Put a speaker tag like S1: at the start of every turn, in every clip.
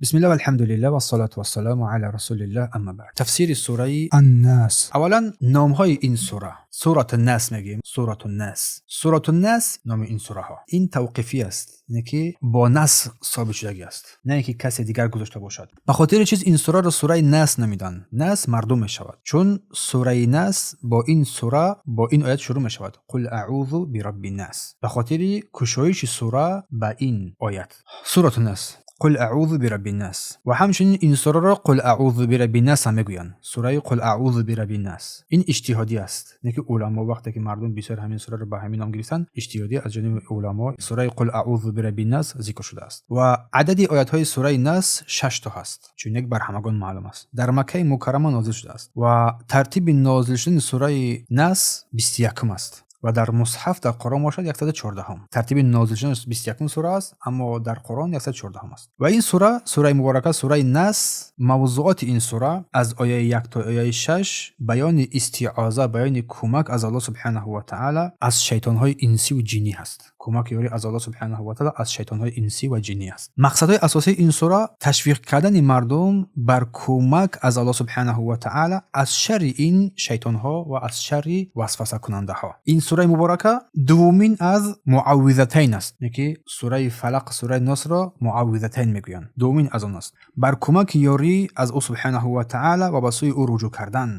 S1: Бисмиллаҳ, валҳамдулиллаҳ, вассалату вассаламу ала расулиллаҳ, амма баъд. Тафсири сураи
S2: Ан-Нас.
S1: Аввалан, номҳои ин сура. Сурату Нас мегӯем, Сурату Нас. Сурату Нас номи ин сураҳо. Ин тавқифӣ аст, яъне ки бо нас собит шудагӣ аст, на ин ки касе дигар гузошта бошад. Ба хотири чиз ин сураро сураи Нас номиданд. Нас мардум мешавад, чун сураи Нас бо ин сура, бо ин оят шурӯъ мешавад: Қул аъузу бирабби нас. Ба хотири кушоиши сура ба ин оят. Сурату Нас, Қул аъузу бирабби нас. Ва ҳамчунин ин сураро Қул аъузу бирабби нас ҳам мегӯянд. Сураи Қул аъузу бирабби нас. Ин иҷтиҳодӣ аст. Не ки уламо, вақте ки мардум бисёр ҳамин сураро ба ҳамин ном гирифтанд, иҷтиҳодӣ аз ҷониби уламо сураи Қул аъузу бирабби нас зикр шудааст. Ва адади оятҳои сураи Нас шаш то ҳаст, чун як бар ҳамагон маълум аст. Дар Маккаи Мукаррама нозил шудааст ва тартиби нозил шудани сураи Нас 21-ум аст ва дар мусҳаф, дар Қуръон бошад, 114-ум. Тартиби нозил шуданаш 21-ум сура аст, аммо дар Қуръон 114-ум аст. Ва ин сура, сураи муборака, сураи Нас, мавзуоти ин сура аз ояи 1 то ояи 6 баёни истиоза, баёни кӯмак аз Аллоҳ субҳанаҳу ва таъала аз шайтонҳои инсиву ҷиннӣ ҳаст. Кӯмак ёрӣ аз Аллоҳ субҳанаҳу ва таъала аз шайтонҳои инсӣ ва ҷиннӣ аст. Мақсадҳои асосии ин сура ташвиқ кардани мардум бар кӯмак аз Аллоҳ субҳанаҳу ва таъала аз шарри ин шайтонҳо ва аз шарри васвасакунандаҳо. Ин сураи муборака дуввумин аз муаввизатайн аст, яъне ки сураи Фалақ, сураи Носро муаввизатайн мегӯянд. Дуввумин аз он аст. Бар кӯмаки ёрӣ аз ӯ субҳанаҳу ва таъала ва ба сӯи ӯ руҷӯъ кардан,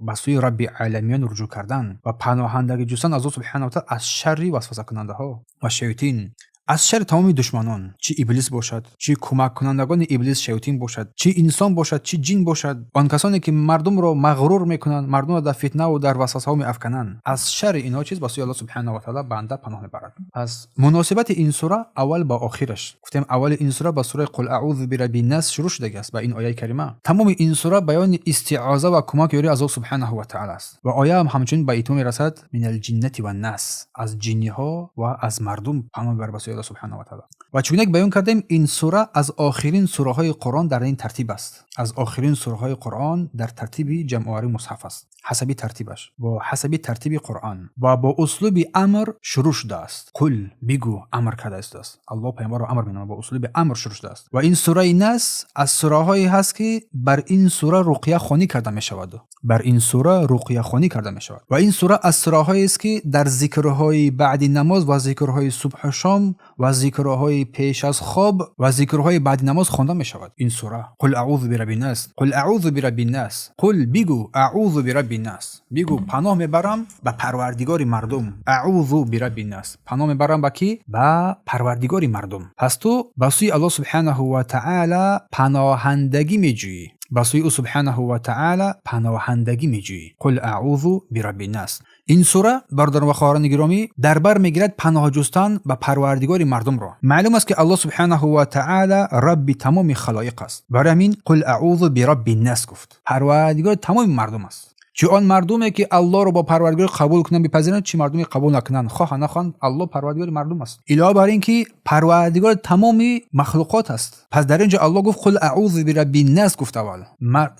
S1: ба сӯи Рабби аламиён руҷӯъ кардан ва паноҳандагӣ ҷустан аз ӯ субҳанаҳу ва таъала аз шарри васвасакунандаҳо ва шайтин, аз шарри тамоми душманон, чӣ иблис бошад, чӣ кӯмаккунандагони иблис шайтин бошад, чӣ инсон бошад, чӣ ҷин бошад, он касоне ки мардумро мағрур мекунанд, мардумро дар фитнаву дар васвасаҳо меафкананд. Аз шарри инҳо чиз ба сӯи Аллоҳ субҳанаҳу ва таъала банда паноҳ мебарад. Пас муносибати ин сура аввал ба охираш гуфтем, аввали ин сура ба сураи Қул аъузу бирабби нас шурӯъ шудагӣ аст, ба ин ояи карима. Тамоми ин сура баёни истиоза ва кӯмак ёрӣ аз Аллоҳ субҳанаҳу ва таъала аст ва ояам ҳамчунин ба итмом мерасад: минал ҷиннати ван нас, аз ҷинниҳо ва аз мардум паноҳ мебарад ба сӯи Аллоҳ субҳанаҳу ва таъала. Ва чунек баён кардем, ин сура аз охирин сураҳои Қуръон дар ин тартиб аст. Аз охирин сураҳои Қуръон дар тартиби ҷамъоварии мусҳаф аст. Ҳасаби тартибаш, бо ҳасаби тартиби Қуръон ва бо услуби амр шурӯъ шудааст. Қул, бигӯ, амр карда истодааст. Аллоҳ паёмбарро амр менамояд, бо услуби амр шурӯъ шудааст. Ва ин сураи Нас аз сураҳое ҳаст, ки бар ин сура руқия хонӣ карда мешавад. Бар ин сура руқияхонӣ карда мешавад. Ва ин сура аз сураҳоест, ки дар зикрҳои баъди намоз ва зикрҳои субҳу шом ва зикрҳои пеш аз хоб ва зикрҳои баъди намоз хонда мешавад. Ин сура Қул аъузу бирабби нас, Қул аъузу бирабби нас, Қул, бигӯ, аъузу бирабби нас, бигӯ, паноҳ мебарам ба Парвардигори мардум. Аъузу бирабби нас, паноҳ мебарам ба кӣ? Ба Парвардигори мардум. Пас ту ба сӯи Аллоҳ субҳанаҳу ва таъала паноҳандагӣ меҷӯӣ, ба сӯи ӯ субҳанаҳу ва таъала паноҳандагӣ меҷӯӣ. Қул аъузу бирабби нас. Ин сура, бародарон ва хоҳарони гиромӣ, дар бар мегирад паноҳ ҷустан ба Парвардигори мардумро. Маълум аст, ки Аллоҳ субҳанаҳу ва таъала Рабби тамоми халоиқ аст. Барои ҳамин Қул аъузу бирабби нас гуфт. Парвардигори тамоми мардум аст. Чӣ он мардуме, ки Аллоҳро бо Парвардигор қабул кунанд, бипазиранд, чӣ мардуме қабул накунанд, хоҳа нахоҳанд, Аллоҳ Парвардигори мардум аст. Илова бар ин ки Парвардигори тамоми махлуқот аст. Пас дар ин ҷо Аллоҳ гуфт: Қул аъузу бирабби нас гуфт аввал.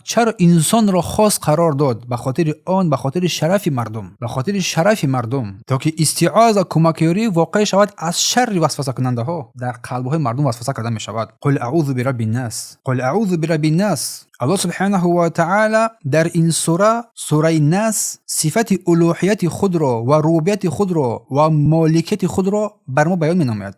S1: Чаро инсонро хос қарор дод? Ба хотири он, ба хотири шарафи мардум, ба хотири шарафи мардум, то ки истиоза, кӯмакёрӣ воқеъ шавад аз шарри васвасакунандаҳо. Дар қалбҳои мардум васваса карда мешавад. Қул аъузу бирабби нас, Қул аъузу бирабби нас. Аллоҳ субҳанаҳу ва таъала дар ин сура, сураи Нас, сифати улӯҳияти худро ва рубубияти худро ва моликияти худро бар мо баён менамояд.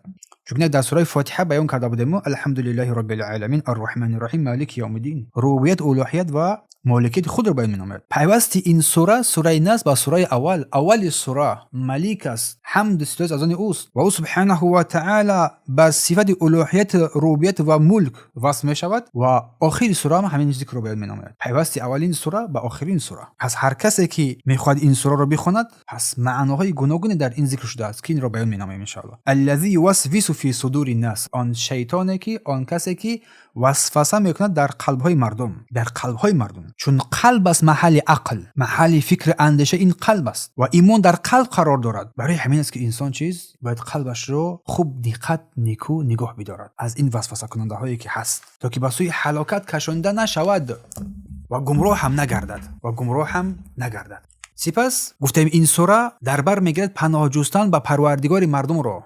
S1: Чунки дар сураи Фотиҳа баён карда будем: Алҳамдулиллаҳи роббил аламин, арраҳмани рраҳим, малики явмиддин. Рубубият, улӯҳият ва моликияти худро баён менамояд. Пайвасти ин сура, сураи Нас, ба сураи аввал, аввали сура Малик аст, ҳамду ситоиш аз они ӯст ва ӯ субҳанаҳу ва таъала ба сифати улӯҳият, рубубият ва мулк васф мешавад ва охири сура ҳам ҳамин зикрро баён менамояд. Пайвасти аввалин сура ба охирин сура. Пас ҳар касе, ки мехоҳад ин сураро бихонад, пас маъноҳои гуногуне дар ин зикр шудааст, ки инро баён менамоем, иншоаллоҳ. Аллази ювасвису фи судури нас, он шайтоне ки, он касе ки васваса мекунад дар қалбҳои мардум, дар қалбҳои мардум. Чун қалб аст маҳалли ақл, маҳалли фикри андеша ин қалб аст ва имон дар қалб қарор дорад. Барои ҳамин аст, ки инсон чиз бояд қалбашро хуб диққат, никӯ нигоҳ бидорад аз ин васвасакунандаҳое ки ҳаст, то ки ба сӯи ҳалокат кашонида нашавад ва гумроҳ ҳам нагардад, ва гумроҳ ҳам нагардад. Сипас гуфтем, ин сура дар бар мегирад паноҳ ҷустан ба Парвардигори мардумро,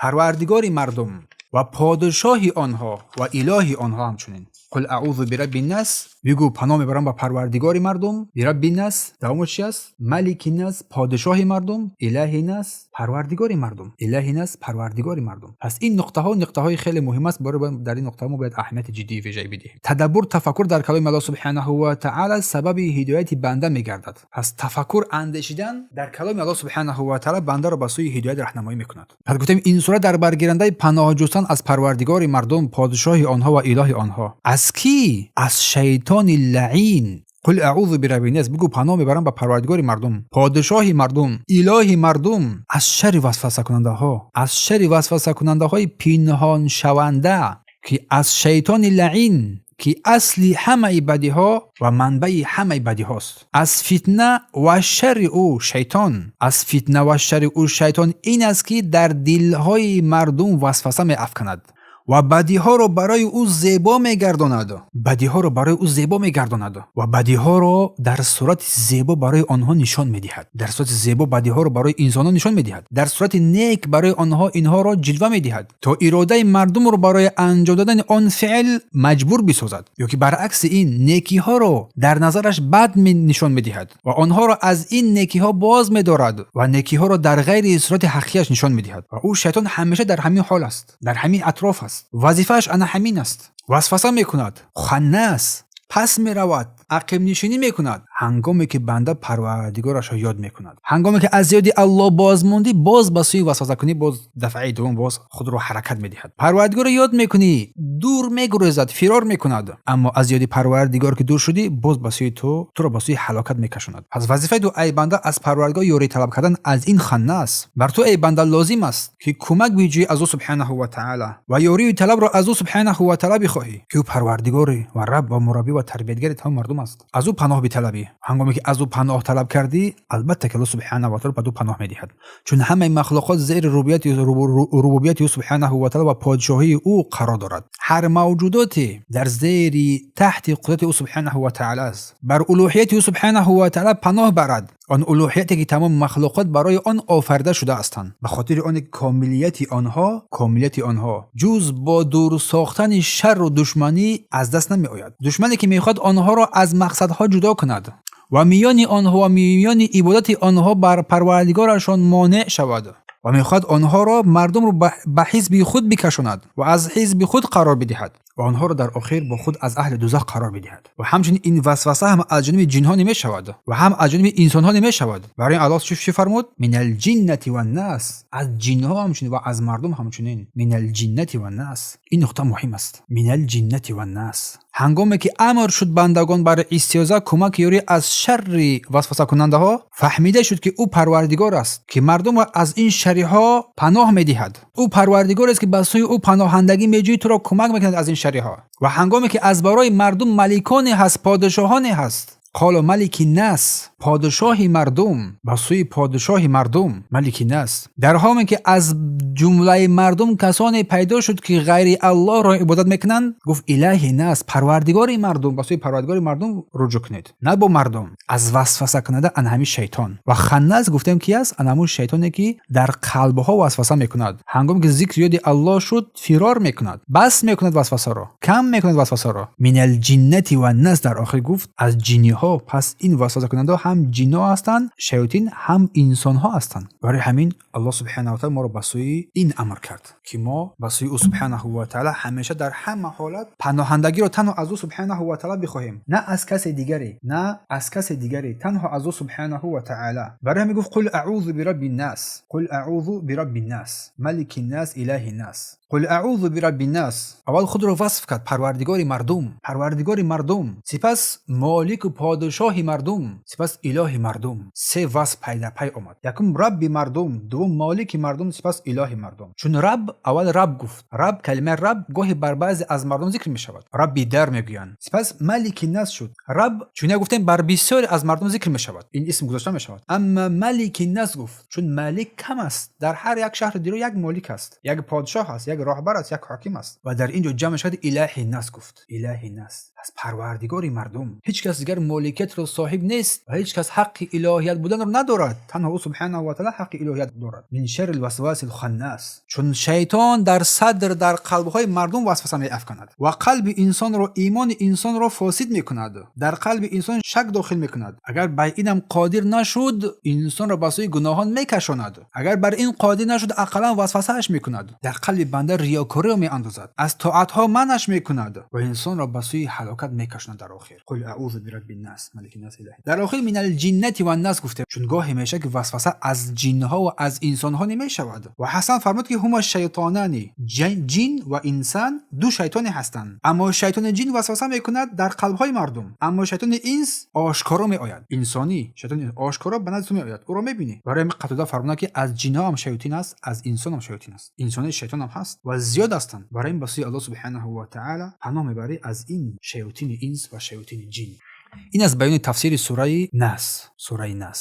S1: Парвардигори мардум. Ва подшоҳи онҳо ва илоҳи онҳо ҳамчунин. قل أعوذ برب الناس, бигӯ, паноҳ мебарам ба парвардигори мардум. برب الناس, давомаш чи аст? ملك الناس, подшоҳи мардум. إله الناس, парвардигори мардум. إله الناس, парвардигори мардум. Пас ин нуқтаҳо нуқтаҳои хеле муҳим аст. Барои дар ин нуқтаҳо мо бояд аҳамияти ҷиддии вижаи бидиҳем. Тадаббур, тафаккур дар каломи Аллоҳ سبحانه وتعالى сабаби ҳидояти банда мегардад. Пас тафаккур, андешидан дар каломи Аллоҳ سبحانه وتعالى бандаро ба сӯи ҳидоят раҳнамоӣ мекунад. Пас гуфтем, ин сура дар баргирандаи паноҳ ҷустан аз парвардигори мардум, подшоҳи онҳо ва илоҳи онҳо. Аз кӣ? Аз шайтони лаъин. قل أعوذ برب الناس, бигӯ, паноҳ мебарам ба парвардигори мардум, подшоҳи мардум, илоҳи мардум, аз шарри васвасакунандаҳо, аз шарри васвасакунандаҳои пинҳоншаванда, ки аз шайтони лаъин, ки асли ҳамаи бадиҳо ва манбаи ҳамаи бадиҳост. Аз фитна ва шарри ӯ шайтон. Аз фитна ва шарри ӯ шайтон ин аст, ки дар дилҳои мардум васваса меафканад ва бадиҳоро барои ӯ зебо мегардонад, бадиҳоро барои ӯ зебо мегардонад ва бадиҳоро дар сурати зебо барои онҳо нишон медиҳад. Дар сурати зебо бадиҳоро барои инсонҳо нишон медиҳад, дар сурати нек барои онҳо инҳоро ҷилва медиҳад, то иродаи мардумро барои анҷом додани он феъл маҷбур бисозад, ё ки баръакси ин, некиҳоро дар назараш бад нишон медиҳад ва онҳоро аз ин некиҳо боз медорад ва некиҳоро дар ғайри сурати ҳақиқияш нишон медиҳад. Ва ӯ шайтон ҳамеша дар ҳамин ҳол аст, дар ҳамин атроф аст, вазифааш ана ҳамин аст. Васваса мекунад, ханнас, пас меравад, ақибнишинӣ мекунад, ҳангоме ки банда парвардигорашро ёд мекунад. Ҳангоме ки аз ёди Аллоҳ боз мондӣ, боз ба сӯи васвасакунӣ, боз дафъаи дуввум боз худро ҳаракат медиҳад. Парвардигорро ёд мекунӣ, дур мегурезад, фирор мекунад. Аммо аз ёди парвардигор ки дур шудӣ, боз ба сӯи ту, туро ба сӯи ҳалокат мекашонад. Пас вазифаи ту, ай банда, аз парвардигор ёрӣ талаб кардан аз ин ханнас. Бар ту, эй банда, лозим аст, ки кӯмак биҷӯӣ аз ӯ سبحانه وتعالى ва ёрию талабро аз ӯ سبحانه وتعالى бихоҳӣ, ки ӯ парвардигори ва раб ва мураббӣ ва тарбиятгари тамоми мардум аст. Аз ӯ паноҳ биталабӣ. Ҳангоме ки аз ӯ паноҳ талаб кардӣ, албатта ки Аллоҳ سبحانه وتعالى ба ту паноҳ медиҳад, чун ҳамаи махлуқот зери рубубияти ӯ سبحانه وتعالى ва подшоҳии ӯ қарор дорад. Ҳар мавҷудоте дар зери таҳти қудрати ӯ سبحانه وتعالى аст. Бар улӯҳияти ӯ سبحانه وتعالى паноҳ барад, он улӯҳияте ки тамоми махлуқот барои он офарида шудаастанд, ба хотири оне ки комилияти онҳо ҷуз бо дур сохтани шарру душманӣ аз даст намеояд, душмане ки мехоҳад онҳоро аз мақсадҳо ҷудо кунад ва миёни онҳо ва миёни ибодати онҳо бар парвардигорашон монеъ шавад ва мехоҳад онҳоро, мардумро, ба ҳизби худ бикашонад ва аз ҳизби худ қарор бидиҳад ва онҳоро дар охир бо худ аз аҳли дузах қарор бидиҳад. Ва ҳамчунин ин васваса ҳам аз ҷониби ҷинҳо намешавад ва ҳам аз ҷониби инсонҳо намешавад. Барои ин Аллоҳ чӣ фармуд? من الجنة والناس, аз ҷинҳо ҳамчунин ва аз мардум ҳамчунин. من الجنة والناس, ин нуқта муҳим аст. من الجنة والناس. Ҳангоме ки амр шуд бандагон бар истиоза, кӯмаки ёрӣ аз шарри васвасакунандаҳо, фаҳмида шуд, ки ӯ парвардигор аст, ки мардумро аз ин шарриҳо паноҳ медиҳад. Ӯ парвардигорест, ки ба сӯи ӯ паноҳандагӣ меҷӯӣ, туро кӯмак мекунад аз ин шарриҳо. Ва ҳангоме ки аз барои мардум маликоне ҳаст, подшоҳоне ҳаст, қолу ملك الناس, подшоҳи мардум, ба сӯи подшоҳи мардум, ملك الناس, дар ҳоле ки аз ҷумлаи мардум касоне пайдо шуд, ки ғайри Аллоҳро ибодат мекунанд, гуфт: إله الناس, парвардигори мардум, ба сӯи парвардигори мардум руҷӯъ кунед, на бо мардум. Аз васвасакунанда ана ҳамин шайтон. Ва ханнас гуфтем ки аст? Ана ҳамун шайтоне, ки дар қалбҳо васваса мекунад. Ҳангоме ки зикри ёди Аллоҳ шуд, фирор мекунад, бас мекунад васвасаро, кам мекунад васвасаро. من الجنة والناس, дар охир гуфт аз ҷиниҳо. Пас ин васвасакунандаҳо ҳам ҷинҳо ҳастанд, шаётин, ҳам инсонҳо ҳастанд. Барои ҳамин Аллоҳ سبحانه وتعالى моро ба сӯи ин амр кард, ки мо ба сӯи ӯ سبحانه وتعالى ҳамеша дар ҳама ҳолат паноҳандагиро танҳо аз ӯ سبحانه وتعالى бихоҳем, на аз касе дигаре, на аз касе дигаре, танҳо аз ӯ سبحانه وتعالى. Барои ҳамин гуфт: قل أعوذ برب الناس، قل أعوذ برب الناس، ملك الناس، إله الناس. قل أعوذ برب الناس, аввал худро васф кард: парвардигори мардум, парвардигори мардум, сипас молику подшоҳи мардум, сипас илоҳи мардум. Се васф пайдарпай омад: якум рабби мардум, дуввум молики мардум, сипас илоҳи мардум. Чун раб, аввал раб гуфт. Раб, калимаи раб гоҳе бар баъзе аз мардум зикр мешавад, رب الدار мегӯянд. Сипас ملك الناس шуд. Раб, чун гуфтем, бар бисёре аз мардум зикр мешавад, ин исм гузошта мешавад. Амма ملك الناس гуфт, чун малик кам аст. Дар ҳар як шаҳру диёр як молик аст, як подшоҳ аст. Як роҳбар аст, як ҳоким аст. Ва дар ин ҷо ҷамъ мешавад, إله الناس гуфт. إله الناس, аз парвардигори мардум. Ҳеҷ кас дигар моликиятро соҳиб нест ва ҳеҷ кас ҳаққи илоҳият буданро надорад. Танҳо ӯ سبحانه وتعالى ҳаққи илоҳият дорад. من شر الوسواس الخناس, чун шайтон дар садр, дар қалбҳои мардум васваса меафканад ва қалби инсонро, имони инсонро фосид мекунад, дар қалби инсон шак дохил мекунад. Агар бар инам қодир нашуд, инсонро ба сӯи гуноҳон мекашонад. Агар бар ин қодир нашуд, ақаллан васвасааш мекунад, дар қалби банда риёкориро меандозад, аз тоатҳо манъаш мекунад ва инсонро ба сӯи ҳалокат мекашонад дар охир. قل أعوذ برب الناس ملك الناس إله. Дар охир من الجنة والناس гуфте, чун гоҳе мешавад, ки васваса аз ҷинҳо ва аз инсонҳо намешавад. Ва Ҳасан фармуд, ки هما شيطانان, ҷин ва инсан ду шайтоне ҳастанд, аммо шайтони ҷин васваса мекунад дар қалбҳои мардум, аммо шайтони инс ошкоро меояд. Инсонӣ шайтони ошкоро ба назди ту меояд, ӯро мебинӣ. Барои ҳамин Қатода фармуданд, ки аз ҷинҳо ҳам шаётин аст, аз инсон ҳам шаётин аст, инсони шайтонам ҳаст ва зиёд ҳастанд. Барои ин ба сӯи Аллоҳ سبحانه وتعالى паноҳ мебарӣ аз ин шаётини инс ва шаётини ҷин. Ин аз баёни тафсири сураи Нас, сураи Нас.